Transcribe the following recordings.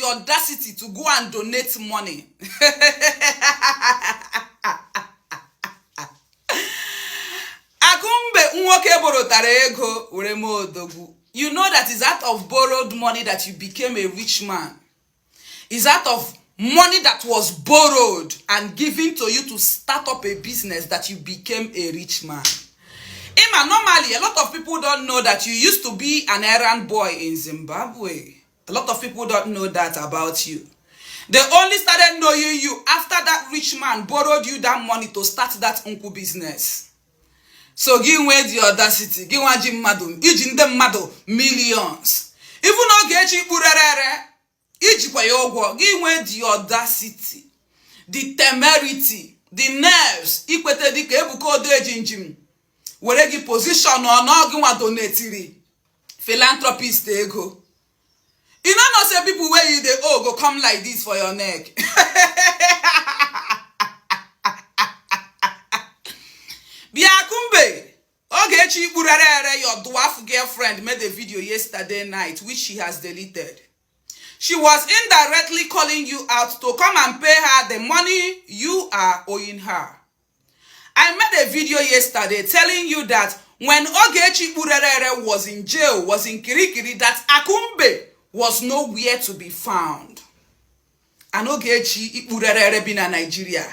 audacity to go and donate money. Akumbe nwoke borotara ego were mee odogwu. You know that is out of borrowed money that you became a rich man. Is out of money that was borrowed and given to you to start up a business that you became a rich man. Ị ma, normally, a lot of people don't know that you used to be an errand boy in Zimbabwe. A lot of people don't know that about you. They only started knowing you after that rich man borrowed you that money to start that nkwụ business. So gị nwee the audacity, gị nwa ji mmadụ, iji ndị mmadụ millions. Even Ogechi Ikpurere, ijikwa ya ụgwọ, gị nwee the audacity, the temerity, the nerves, ikwete dịka Ebuka Odejinjim were gị position ọ na gị nwa donatiri philanthropist ego. You no know say people wey you dey owe go come like this for your neck. Bịa Akumbe, Ogechi Ikpurere, your dwarf girlfriend made a video yesterday night which she has deleted. She was indirectly calling you out to come and pay her the money you are owing her. I made a video yesterday telling you that when Ogechi Ikpurere was in jail, was in Kirikiri, that Akumbe was nowhere to be found. And Ogechi Ikpurere bi na Nigeria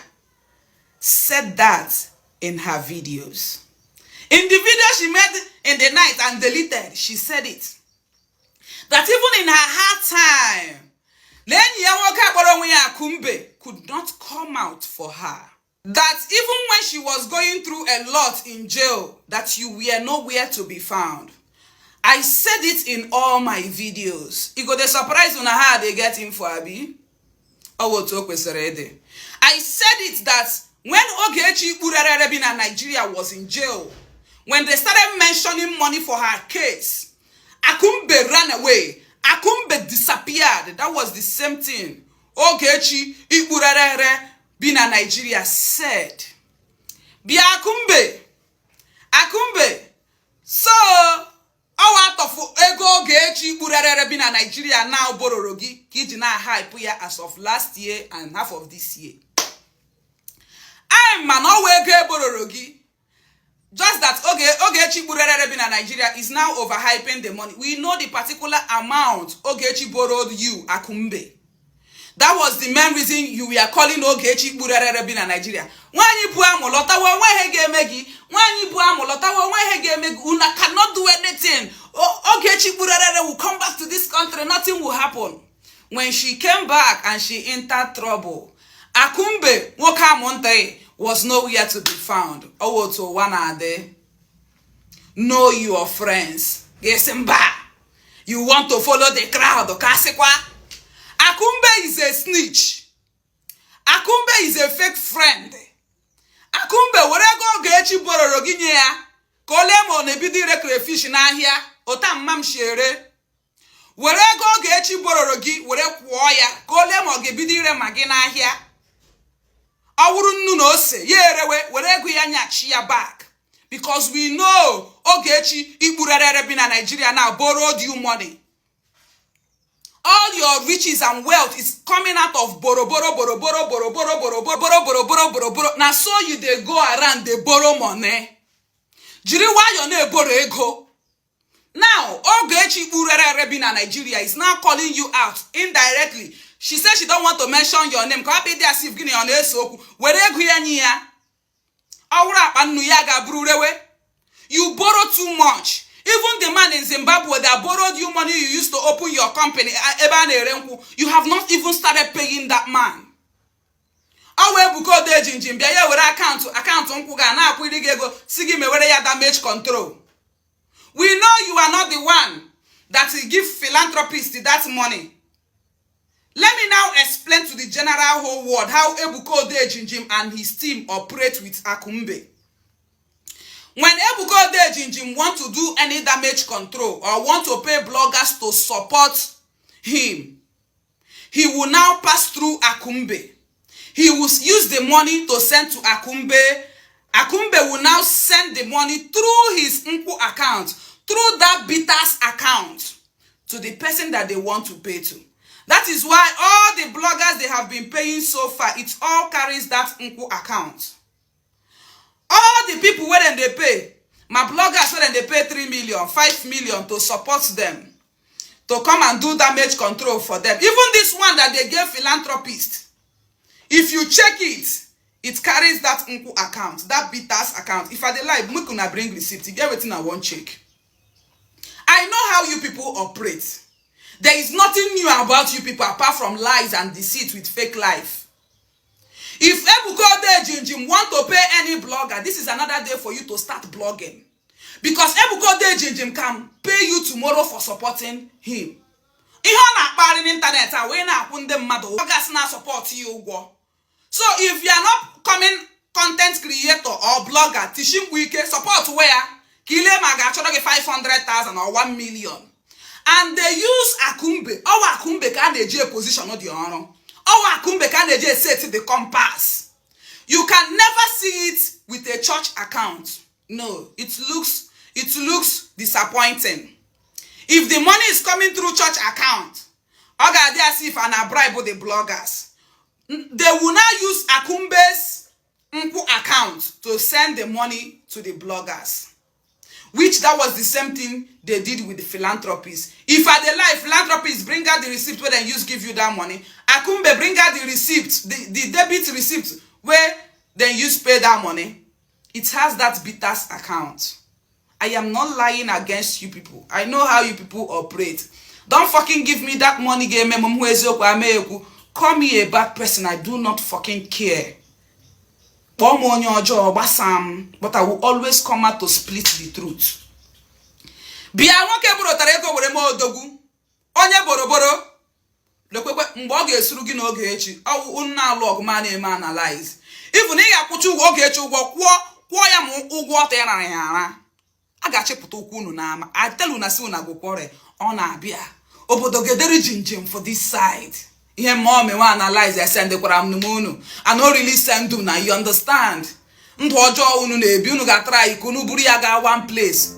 said that in her videos. In the video she made in the night and deleted, she said it. That even in her hard time, na enyi ya nwoke akpọrọ onwe ya Akumbe could not come out for her. That even when she was going through a lot in jail, that you were nowhere to be found. I said it in all my videos. E go dey surprise una how I dey get info abi? Ọ wụ otu o kwesịrị ịdị. I said it that when Ogechi Ikpurere bi na Nigeria was in jail, when they started mentioning money for her case, Akumbe ran away. Akumbe disappeared. That was the same thing Ogechi Ikpurere bi na Nigeria said. Bịa Akumbe, Akumbe, so ọ wụ out of ego Ogechi Ikpurere bi na Nigeria now bororo gị ka iji na-hype ya as of last year and half of this year. Anyị ma na ọ wụ ego ebororo gị just that Ogechi Ikpurere bi na Nigeria is now overhyping the money. We know the particular amount Ogechi borrowed you, Akumbe. That was the main reason you were calling Ogechi Ikpurere bi na Nigeria. Nwaanyị bu amụ lọtawa onwe ihe ga-eme gị. Nwaanyị bu amụ lọtawa onwe ihe ga-eme gị. Una cannot do anything. Ogechi Ikpurere will come back to this country. Nothing will happen. When she came back and she entered trouble, Akumbe nwoke amụ ntị was nowhere to be found. Ọ wụ otu ụwa na-adị. Know your friends. Ga-esi mba. You want to follow the crowd. Ka asịkwa. Akumbe is a snitch. Akumbe is a fake friend. Akumbe were ego Ogechi bororo gị nye ya ka o lee ma ọ na-ebido ire crayfish n'ahịa ụta mma m si ere. Were ego Ogechi bororo gị were kwụọ ya ka o lee ma ọ ga-ebido ire Maggi n'ahịa. Ọ wụrụ nnu na ose ya erewe were ego ya nyachi ya back. Because we know Ogechi Ikpurere bi na Nigeria now borrowed you money. All your riches and wealth is coming out of borrow, borrow, borrow, borrow, borrow, borrow, borrow, borrow, borrow, borrow, borrow, borrow. Na so you dey go around dey borrow money. Jiri nwayọọ na-eboro ego. Now, Ogechi Ikpurere bi na Nigeria is now calling you out indirectly. She said she don't want to mention your name. Ka ọ hapụ ịdị as if gị na ya ọ na-ese okwu. Were ego ya nye ya. Ọ wụrụ akpa nnu ya ga-abụrụ rewe. You borrow too much. Even the man in Zimbabwe that borrowed you money you used to open your company, ebe a na-ere nkwụ, you have not even started paying that man. Ọ wee Ebuka Odejinjin bịa ya were akaụntụ nkwụ ga na-akwụri gị ego si gị mewere ya damage control. We know you are not the one that will give philanthropist that money. Let me now explain to the general whole world how Ebuka Odejinjin and his team operate with Akumbe. When Ebuka Odejinjin want to do any damage control or want to pay bloggers to support him, he will now pass through Akumbe. He will use the money to send to Akumbe. Akumbe will now send the money through his Nkwu account, through that bitters account, to the person that they want to pay to. That is why all the bloggers they have been paying so far, it all carries that Nkwu account. All the people wey dem dey pay, my bloggers wey dem dey pay 3 million, 5 million to support them, to come and do damage control for them. Even this one that they gave philanthropist, if you check it, it carries that Nkwu account, that Bitters account. If I dey lie, make una bring receipt. You get wetin I wan check. I know how you people operate. There is nothing new about you people apart from lies and deceit with fake life. If Ebuka Odejinjim want to pay any blogger, this is another day for you to start blogging. Because Ebuka Odejinjim can pay you tomorrow for supporting him. Ihe ọ na-akpagharị n'ịntanetị a wee na-akwụ ndị mmadụ bloggers na-support ya ụgwọ. So if you are not coming content creator or blogger, tishi mkpu ike support where ka ile ma ga-achọrọ gị 500,000 or 1 million. And they use Akumbe. Ọwa Akumbe ka a na-eji position dị ọrụ. Ọwa Akumbe ka a na-eji set the compass. You can never see it with a church account. No, it looks disappointing. If the money is coming through church account, ọ ga-adị as if a na bribe the bloggers. They will now use Akumbe's Nkwu account to send the money to the bloggers. Which that was the same thing they did with the philanthropists. If at the life philanthropists bring out the receipt where they use give you that money, Akumbe bring out the receipt, the debit receipt where they use pay that money. It has that Bitters account. I am not lying against you people. I know how you people operate. Don't fucking give me that money game. Call me a bad person. I do not fucking care. Kpọọ m onye ọjọọ, gbasa m, but I will always come out to split the truth. Bịa, nwoke borotara ego were mee odogwu onye boroboro. Lekwekwe mgbe ọ ga-esuru gị n'oge echi ọwụ nna alụ ọgụ ma na-eme analyze. Even ị ga-akwụcha ụgwọ oge echi, ụgwọ kwụọ kwụọ ya ma ụgwọ ọtọ ya nara ya ara a ga-achịpụta ụkwụ unu n'ama. I tell una si una gwụkwọrọ ọ na-abịa obodo gedere jinjim for this side. Ihe mmụọ mewe analyze esendekwara m unu. I no really send una, you understand? Ndụ ọjọọ unu na-ebi, unu ga-atara ka unu buru ya gaa one place.